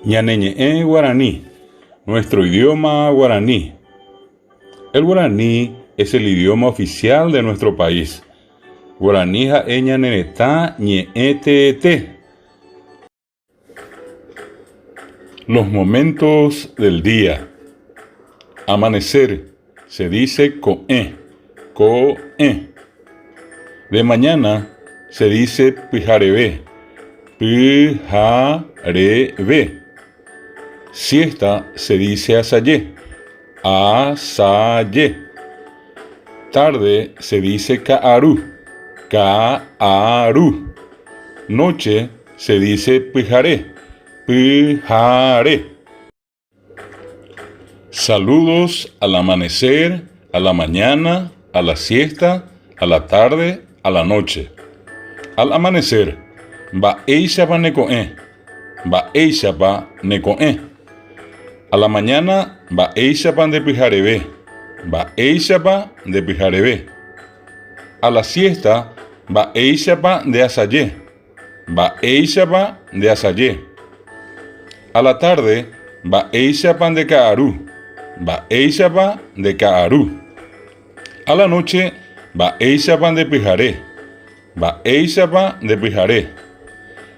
Ñane ñe'ẽ guarani, nuestro idioma guaraní. El guaraní es el idioma oficial de nuestro país. Guarani ha'e ñane retã ñe'ẽ teete. Los momentos del día. Amanecer, se dice ko'ẽ, ko'ẽ. De mañana se dice pyhareve, pyhareve. Siesta se dice asaje, asaje. Tarde se dice ka'aru, ka'aru. Noche se dice pyhare, pyhare. Saludos al amanecer, a la mañana, a la siesta, a la tarde, a la noche. Al amanecer, mba'éichapa neko'ẽ, mba'éichapa neko'ẽ. A la mañana, mba'éichapa ndepyhareve, mba'éichapa ndepyhareve. A la siesta, mba'éichapa ndeasaje, Mba'éichapa nde asaje. A la tarde, mba'éichapa nde ka'aru. Mba'éichapa nde ka'aru. A la noche, mba'éichapa nde pyhare. Mba'éichapa nde pyhare.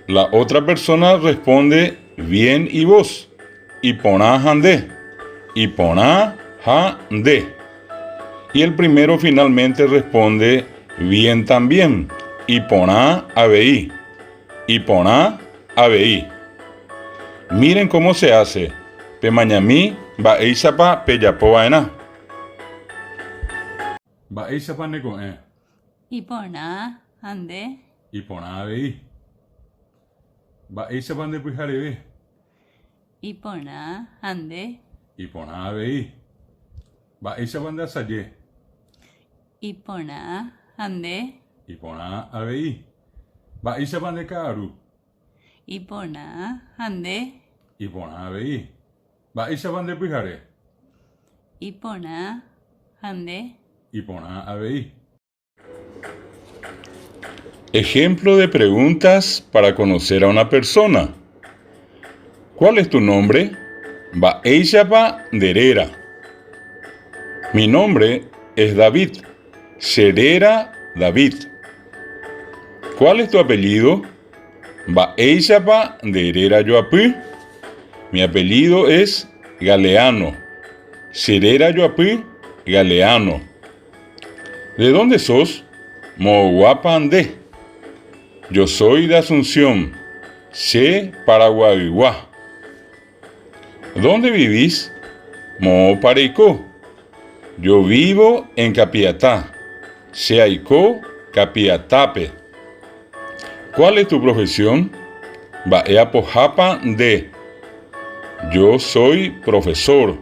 La otra persona responde bien y vos. Iporã ha nde. Iporã ha nde. Y el primero finalmente responde bien también. Iporã avei. Iporã avei. Miren cómo se hace. Pemañami mba'éichapa pejapo va'erã. Mba'éichapa ne ko'ẽ. Iporã ha nde. Iporã avei. Mba'éichapa nde pyhareve. Iporã ha nde. Iporã avei. Mba'éichapa nde asaje. Iporã ha nde. Iporã avei. Mba'éichapa nde ka'aru. Iporã ha nde. Iporã avei. Mba'éichapa nde pyhare. Iporã ha nde. Iporã avei. Ejemplo de preguntas para conocer a una persona. ¿Cuál es tu nombre? Mba'éichapa nde réra. Mi nombre es David. Che réra David. ¿Cuál es tu apellido? Mba'éichapa nde réra joapy. Mi apellido es Galeano. Che réra joapy Galeano. ¿De dónde sos? Moõguápa nde? Yo soy de Asunción. Che Paraguaygua. ¿Dónde vivís? Moõpa reiko? Yo vivo en Capiatá. Che aiko Capiatápe. ¿Cuál es tu profesión? Mba'e apohápa nde? Yo soy profesor.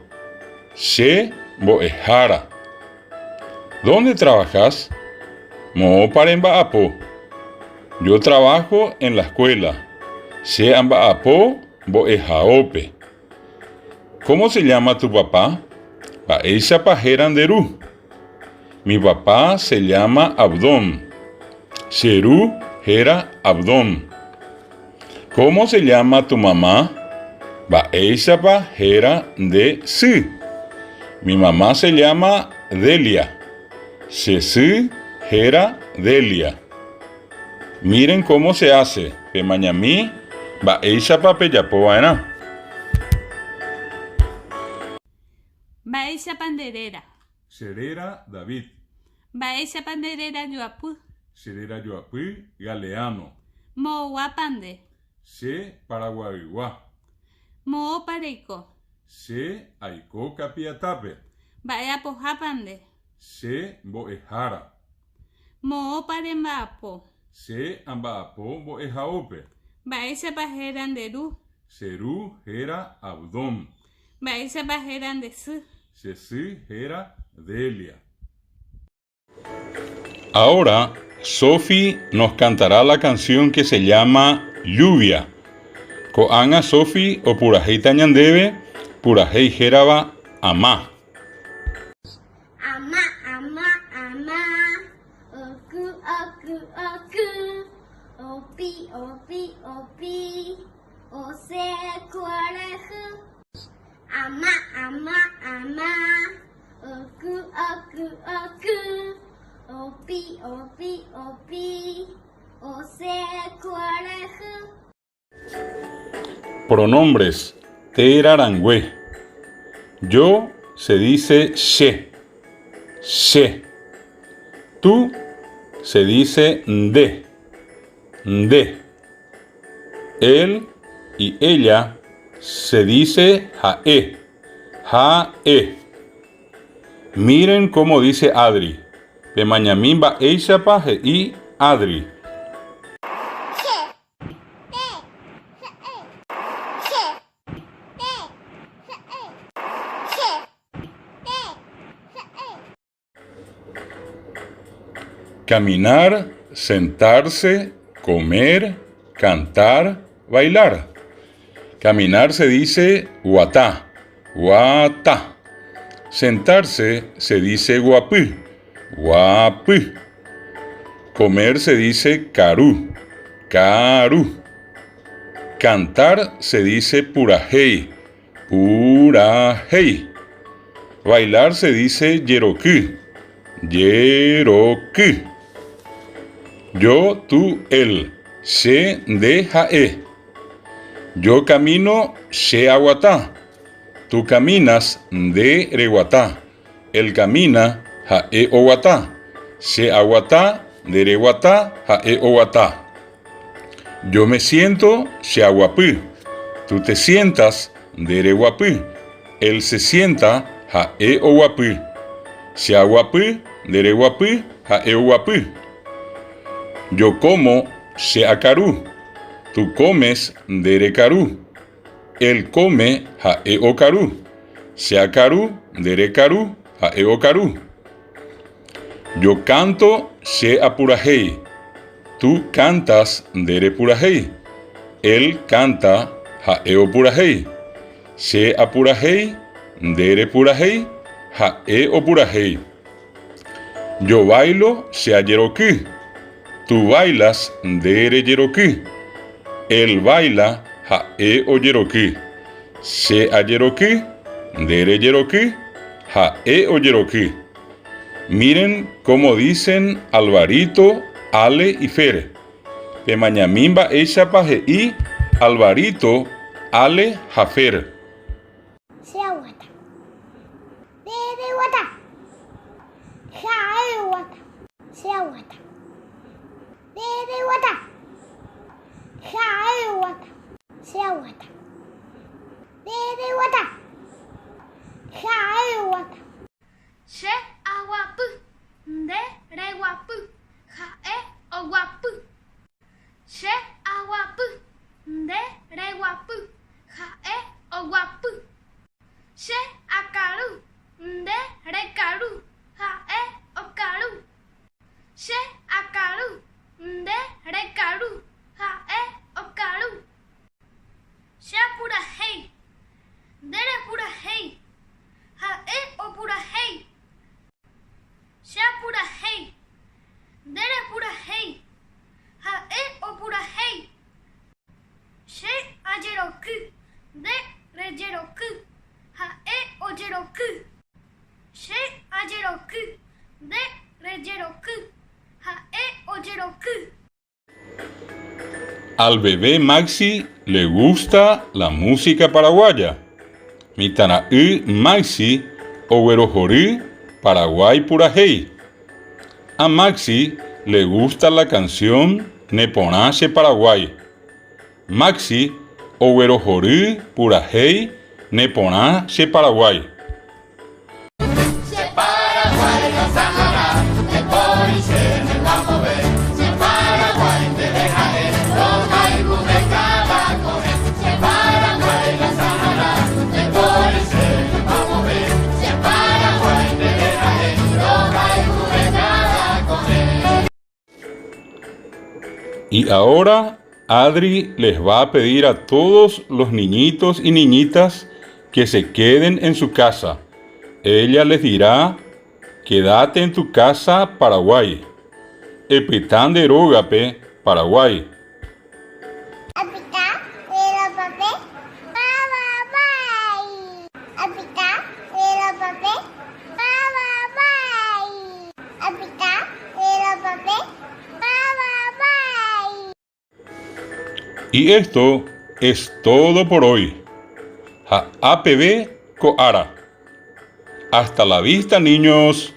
Che mbo'ehára. Dónde trabajas? Moõpa remba'apo? Yo trabajo en la escuela. Che amba'apo mbo'ehaópe. Cómo se llama tu papá? Mba'éichapa héra nde ru? Mi papá se llama Abdón. Che ru héra Abdón. Cómo se llama tu mamá? Mba'éichapa héra nde sy? Mi mamá se llama Delia. Che sy héra Delia. Miren cómo se hace, pemañami mba'éichapa pejapo va'erã. Mba'éichapa nde réra? Che réra David. Mba'éichapa nde réra joapy? Che réra joapy Galeano. Moõguápa nde? Che Paraguaygua. Moõpa reiko? Che aiko Kapiatápe. Mba'e apohápa nde? Che mbo'ehára. Moõpa remba'apo? Che amba'apo mbo'ehaópe. Mba'éichapa héra nde ru? Che ru héra Abdón. Mba'éichapa héra nde sy? Che sy héra Delia. Ahora, Sofi nos cantará la canción que se llama Lluvia. Ko'ág̃a Sofi opurahéita ñandéve purahéi hérava Ama. Ama, ama, ama, oky, oky, oky, opi, opi, opi. Osẽ kuarahy. Ama, ama, ama, oky, oky, oky, opi, opi, opi, osẽ kuarahy. Pronombres, téra rangue. Yo se dice che, che. Tú se dice nde, nde. Él y ella se dice ha'e, ha'e. Miren cómo dice Adri. Pemañami mba'éichapa he'i Adri. Caminar, sentarse, comer, cantar, bailar. Caminar se dice guata, guata. Sentarse se dice guapy, guapy. Comer se dice karu, karu. Cantar se dice purahéi, Purahéi. Bailar se dice jeroky, jeroky. Yo, tú, él. Che, nde, ha'e. Yo camino, che aguata. Tú caminas, nde reguata. Él camina, ha'e oguata. Che aguata, nde reguata, ha'e oguata. Yo me siento, che aguapy. Tú te sientas, nde reguapy. Él se sienta, ha'e oguapy. Che aguapy, nde reguapy, ha'e oguapy. Yo como, che akaru. Tú comes, nde rekaru. Él come, ha'e okaru. Che akaru, nde rekaru, ha'e okaru. Yo canto, che apurahéi. Tú cantas, nde repurahéi. Él canta, ha'e opurahéi. Che apurahéi, nde repurahéi, ha'e opurahéi. Yo bailo, che ajeroky. Tú bailas, nde rejeroky. Él baila, ha'e ojeroky. Che ajeroky, nde rejeroky, ha'e ojeroky. Miren cómo dicen Alvarito, Ale y Fer. Pemañami mba'éichapa he'i Alvarito, Ale ha Fer. Che aguata. Nde reguata. Ha'e oguata. Che aguata. Nde reguata. Ha'e oguata. Che aguata. Nde reguata. Ha'e oguata. Che aguapy. Nde reguapy. Ha'e oguapy. Che aguapy. Nde reguapy. Ha'e oguapy. Che akaru. Nde rekaru. Ha'e okaru. Che akaru. Nde rekaru. Ha'e okaru. Che apurahéi. Nde repurahéi. Ha'e opurahéi. Che apurahéi. Nde repurahéi. Ha'e opurahéi. Che ajeroky. Nde rejeroky. Ha'e ojeroky. Che ajeroky. Nde rejeroky. Ha'e ojeroky. Al bebé Maxi le gusta la música paraguaya. Mitãra'y Maxi oguerohory Paraguái purahéi. A Maxi le gusta la canción Neporã che Paraguái. Maxi oguerohory purahéi Neporã che Paraguái. Che Paraguái rosahara, ndepóri che nemba'apove, che Paraguái ndeve ha'e, rohayhuve káda ko'ẽ. Che Paraguái rosahara, ndepóri che nemba'apove, che Paraguái ndeve ha'e, rohayhuve káda ko'ẽ. Y ahora Adri les va a pedir a todos los niñitos y niñitas que se queden en su casa. Ella les dirá, Quédate en tu casa, Paraguay. Epyta nde rógape, Paraguay. Apyta nde rógape. Rérapape Paraguái. Apyta rérapape Paraguái. Apyta rérapape Paraguái. Y esto es todo por hoy. Ha ápeve ko ára. Hasta la vista niños,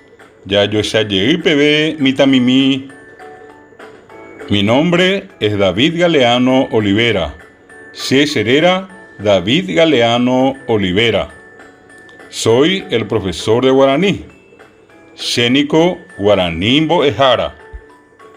jajoecha jey peve mitãmimi. Mi nombre es David Galeano Olivera. Che cheréra David Galeano Olivera. Soy el profesor de guaraní. Che niko guarani mbo'ehára.